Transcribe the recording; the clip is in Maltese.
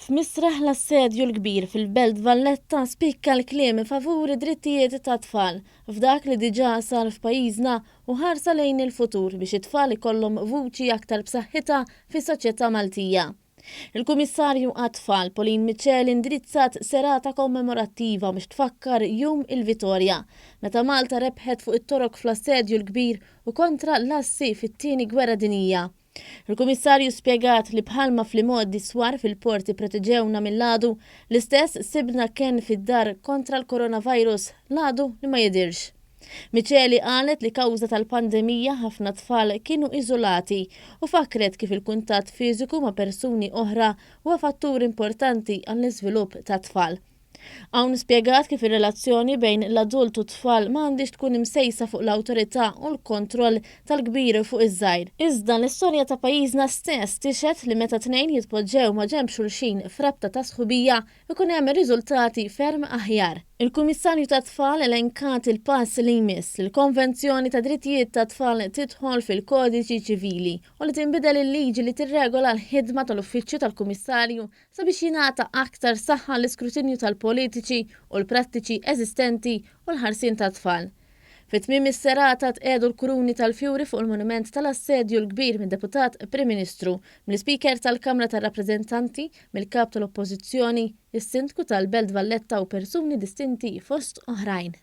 F'Misraħ l-Assedju l-Kbir fil-Belt Valletta spikka l-kliem favur id-drittijiet tat-tfal f'dak li diġà sar f'pajjiżna u ħarsa lejn il-futur biex it-tfal ikollhom vuċi aktar b'saħħitha fis-soċjetà Maltija. Il-Kummissarju għat-Tfal, Pauline Miceli indirizzat serata kommemorattiva biex tfakkar Jum il-Vitorja, meta Malta rebħet fuq it-Torok fl-Assedju l-Kbir u kontra l-Assi fit-Tieni Gwerra Dinjija. Il-Kummissarju spjegat li bħalma fl-imgħoddi swar fil-port ipproteġewna mill-għadu, l-istess sibna kenn fid-dar kontra l-coronavirus, l-għadu li ma jidhirx. Miceli qalet li kawża tal-pandemija ħafna tfal kienu iżolati u fakkret kif il-kuntatt fiżiku ma' persuni oħra huwa fattur importanti għall-iżvilupp tat-tfal. Hawn spjegat kif ir-relazzjoni bejn l-adult u t-tfal ma għandhiex tkun imsejsa fuq l-awtorità u l-kontroll tal-kbir fuq iż-żgħir. Iżda l-istorja ta' pajjiżna stess tixhed li meta tnejn jitpoġġew maġenb xulxin f'rabta ta' sħubija jkun hemm riżultati ferm aħjar. Il-Kummissarju tat-Tfal elenkat il-pass li jmiss, li l-Konvenzjoni tad-Drittijiet tat-Tfal tidħol fil-Kodiċi Ċivili u li tinbidel il-liġi li tirregola l-ħidma tal-Uffiċċju tal-Kummissarju sabiex jingħata aktar saħħa għall-iskrutinju tal-politiċi u l-prattiċi eżistenti u l-ħarsien tat-tfal. Fi tmiem is-serata tqiegħdu l-kuruni tal-fjuri fuq il-monument tal-Assedju l-Kbir mid-Deputat Prim Ministru, mill-Ispeaker tal-Kamra tar-Rappreżentanti, mill-Kap tal-Oppożizzjoni, is-Sindku tal-Belt Valletta u persuni distinti fost oħrajn.